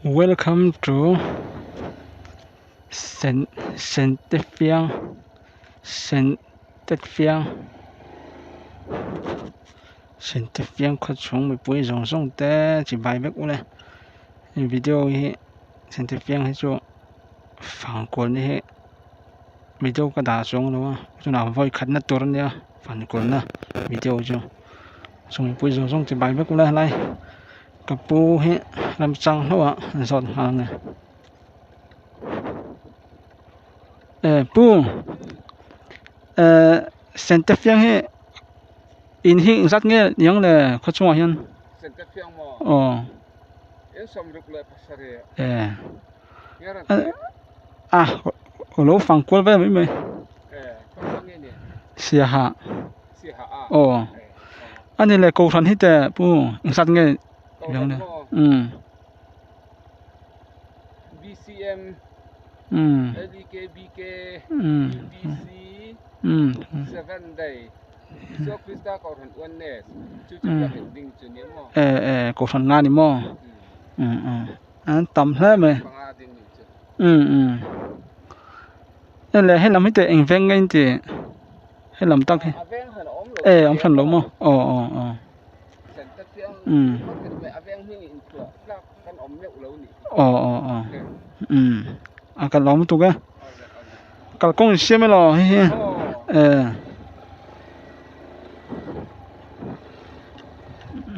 Welcome to Sen Sentefiang Sentefiang Sentefiang khaw chhung mipui zawng zawng te chibai vek ule hei video hi Sentefiang hi chu fangkualna hi video ka dah chuang lo a chutah vawi khatna tur a nia fangkualna video chu chung mipui zawng zawng chibai vek ule helai. Ka pu hi ramchang hlauh ah an zawt nghal a ni eh pu eh sente fiang hi in hi engzat nge niang le khaw chungah hian aw eh a lo fang kual vel mai mai siaha aw. A ni le kohhran hi teh pu engzat nge lang le umm umm umm umm eh eh kohhran nga ni maw umm umm an tam hle mai umm umm hei lam hi teh eng veng nge in tih. He lam tak hi e awm hran lo maw aw aw aw umm aw aw aw umm a kal awm lutuk e kalkawng in siam elaw hei hi e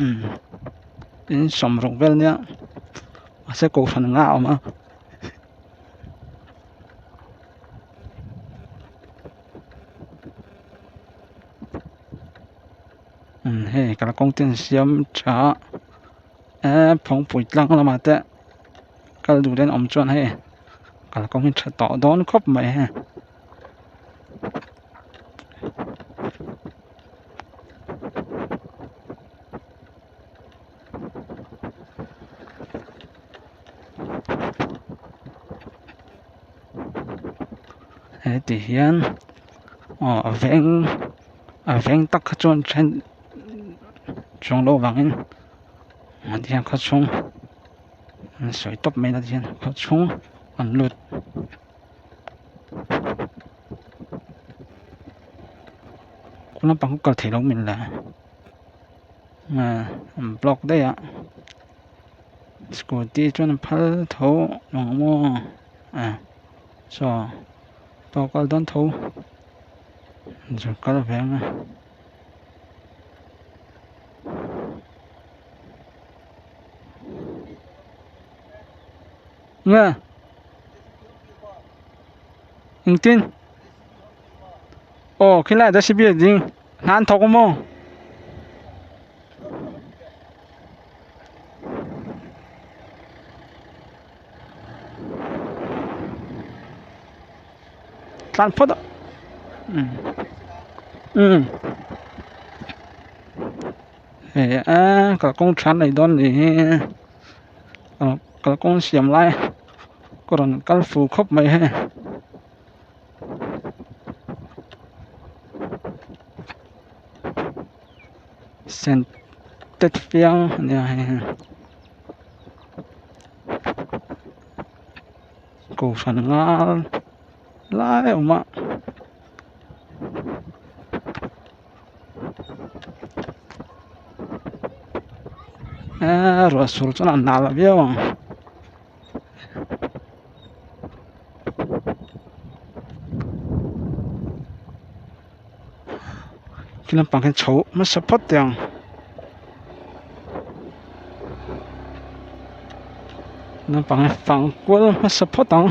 umm in sawmruk vel nia mahse kohhran anga a awm a. Hei kalkawng te an siam tha a eee phawngpui tlang lamah te kal duh te an awm chuan hei kalkawng hi tha tawh dawn khawp mai hei. Heti hian aw a veng a veng tak kha chuan then chuang loh vangin ah tihian khaw chhung an sawi tawp mai la tihian khaw chhung an lut. Khu lampang kal theih loh min le an block daih a scooty chuan a phal tho ang maw ah saw pawh kal dawn tho zu kal ve ang a nge engtin aw khilai ah cb a ding hna an thawk a maw. Tlan phawt a umm umm hei a kalkawng tha nei dawn ni hi kalkawng siam lai ka rawn kal fu khawp mai hei. Sen tet fiang a nia hei hi kohhran ngal lai a awm a eee ruah sur chuan a nal viau ang. Khi lampang hian chho hmasa phawt teh ang lampang hi fang kual hmasa phawt ang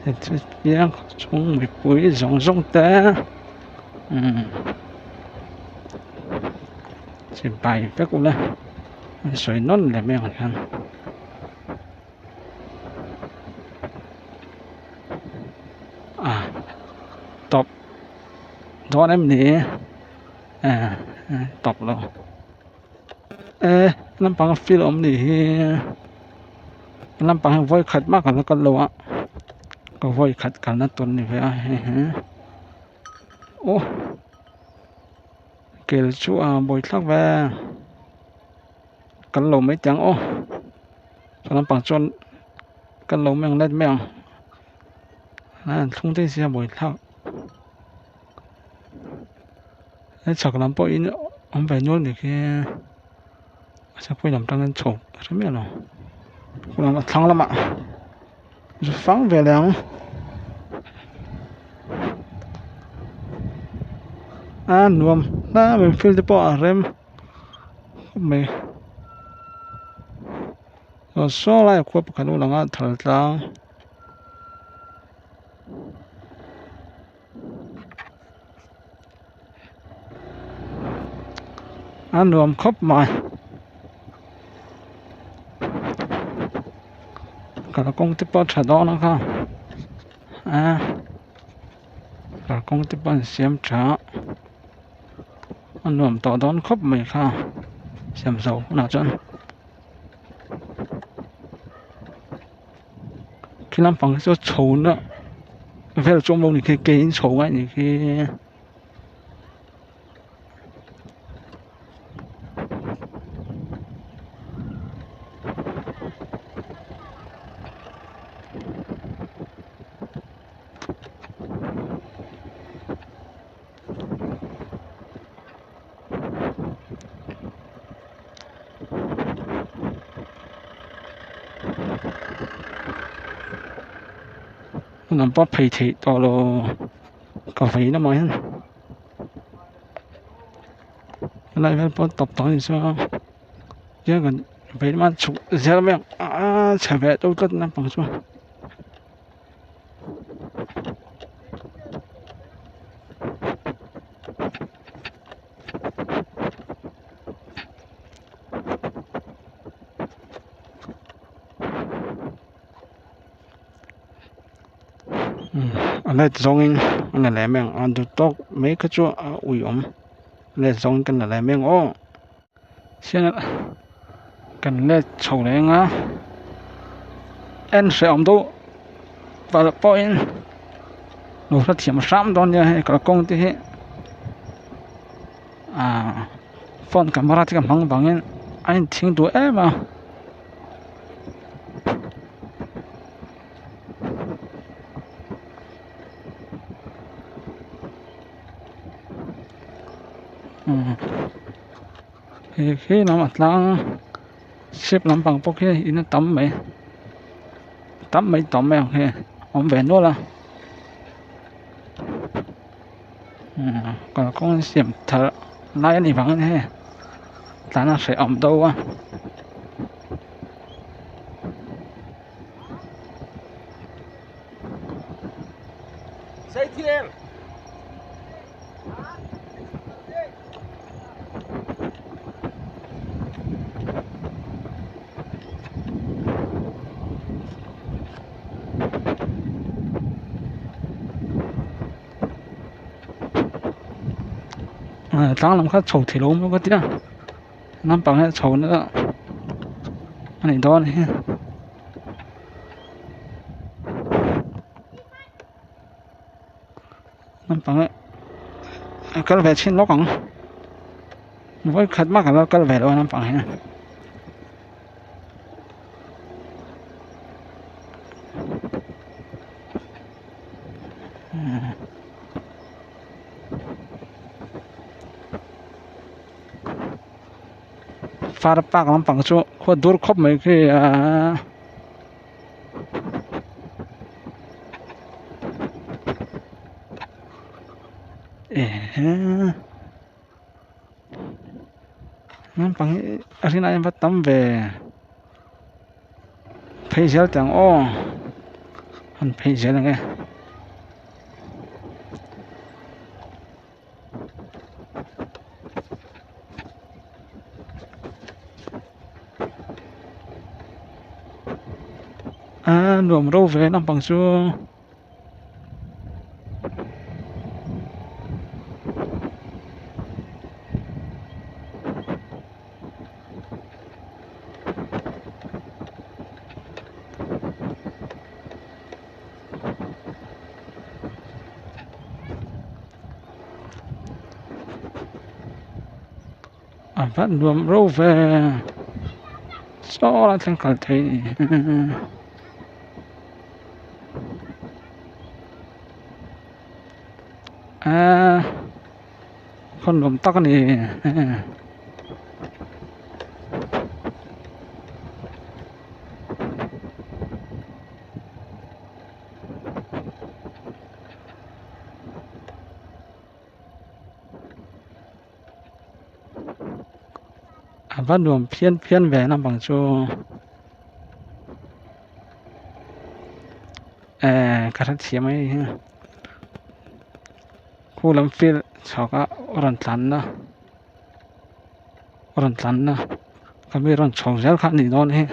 hetiang chhung mipui zawng zawng te umm chibai vek ula an sawi nawn leh mai ang hian. A tawp dawn em ni eh tawp lo eh lampang a field awm ni hi lampang hi vawi khat mah ka la kal lo a ka vawi khat kalna tur a ni ve a hei hi aw kel chu a buaithlak ve kal lo mai teh ang aw. Saw lampang chuan kan lo meng let mai ang an thlung daih sia buaithlak he chhak lam pawh in awm ve nual ni khi a chhakpui lam tangin chho ka hre miah lo a thlang lamah zu fang ve leh ang a nuam hle mai field te pawh a rem khawp mai. Aw saw lai a khua pakhat lo lang a thal tlang. A nuam khawp mai kalkawng te pawh a tha dawn a kha a kalkawng te pawh an siam tha a a nuam tawh dawn khawp mai kha siam zo hunah chuan. Khi lampang hi chu chho na vel chu awm lo ni khi ke in chho ngai ni khi. Lam pawh phei theih tawh lo ka vei lamah hian helai vel pawh tawp tawh a ni chuan tiang kan vei lamah chhuk zel mai ang aaa chhe ve deuh tlat naupang chu. A let zawngin a la leh mai ang a duh tawk mai kha chu a uiawm a let zawngin kan la leh mai ang aw kan let chho leh ang a en hrehawm deuh palh pawhin lo hrethiam hram dawn nia hei kalkawng te hi ahh phone camera te ka hmang vangin a inthing duh em a. Hei khi lam a tlang chhip lampang pawh khi in a tam mai tam mai tam mai ang hei awm ve nual a kalkawng an siam thar lai a nih vangin hei tlan a hrehawm deuh a. Tlang lam kha chho thei lo maw ka tia naupang hian chho na a nih dawn hi. Naupang a kal ve chhin lawk ang vawikhat mah ka lo kal ve lo a naupang hian. Far park lampang chu khua dur khawp mai khi aaa. Ehh naupang hi a rinah hian va tam ve phei zel teh ang aw an phei zel ang e. A nuam ro ve naupang chu. A va nuam ro ve. Saw lai thleng kal thei a ni. Eee khaw nuam tak a ni. A va nuam phian phian ve naupang chu ehh ka hrethiam a hei hi khu lam field chhuak a rawn tlan na rawn tlan na ka mi rawn chho zel kha a nih dawn hi.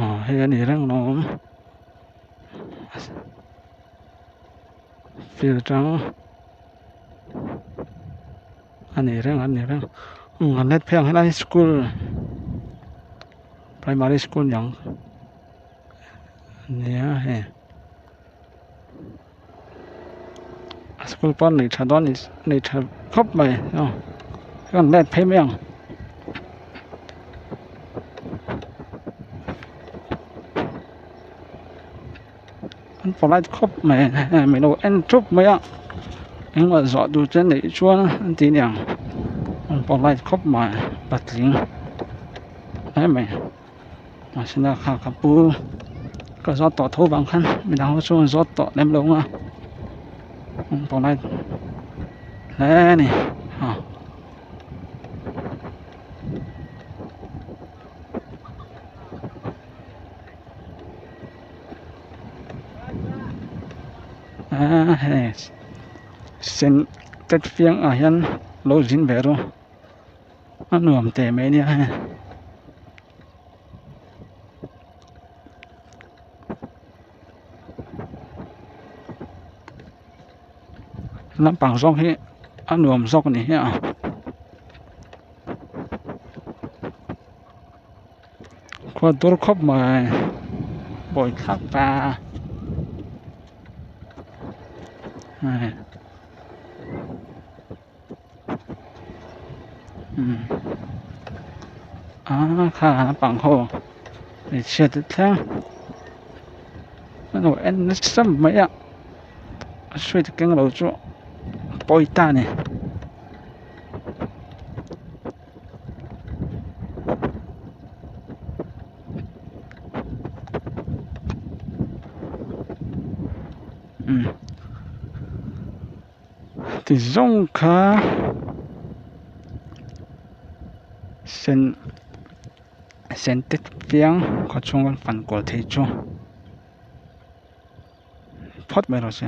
Aw hei a ni reng lawm field atang a ni reng a ni reng umm an let phei ang helai hi school primary school niang ania hei. A school pawh nei tha dawn nei tha khawp mai aw chuan let phei mai ang. An polite khawp mai hei lo en thup mai a engmah zawh tur te neih chuan an ti aniang an polite khawp mai patling hle mai. Mahsela kha ka pu ka zawt tawh tho vang khan midang ho chu an zawt tawh lem lo ang a an polite hle a ni aw. Aaa hei sen tet fiang ah hian lo zin ve ru a nuam teh mai nia hei. Lampang zawk hi a nuam zawk a ni hi a khua dur khawp mai bawi thlak ta hei. Aaa kha naupang ho hmeichhia te thleng an lo en nasa mai a a hruai te keng lo chu a pawi ta a ni. Ti zawng kha sen sen te piang khaw chhung an fan kual thei chu phawt mai rawh se.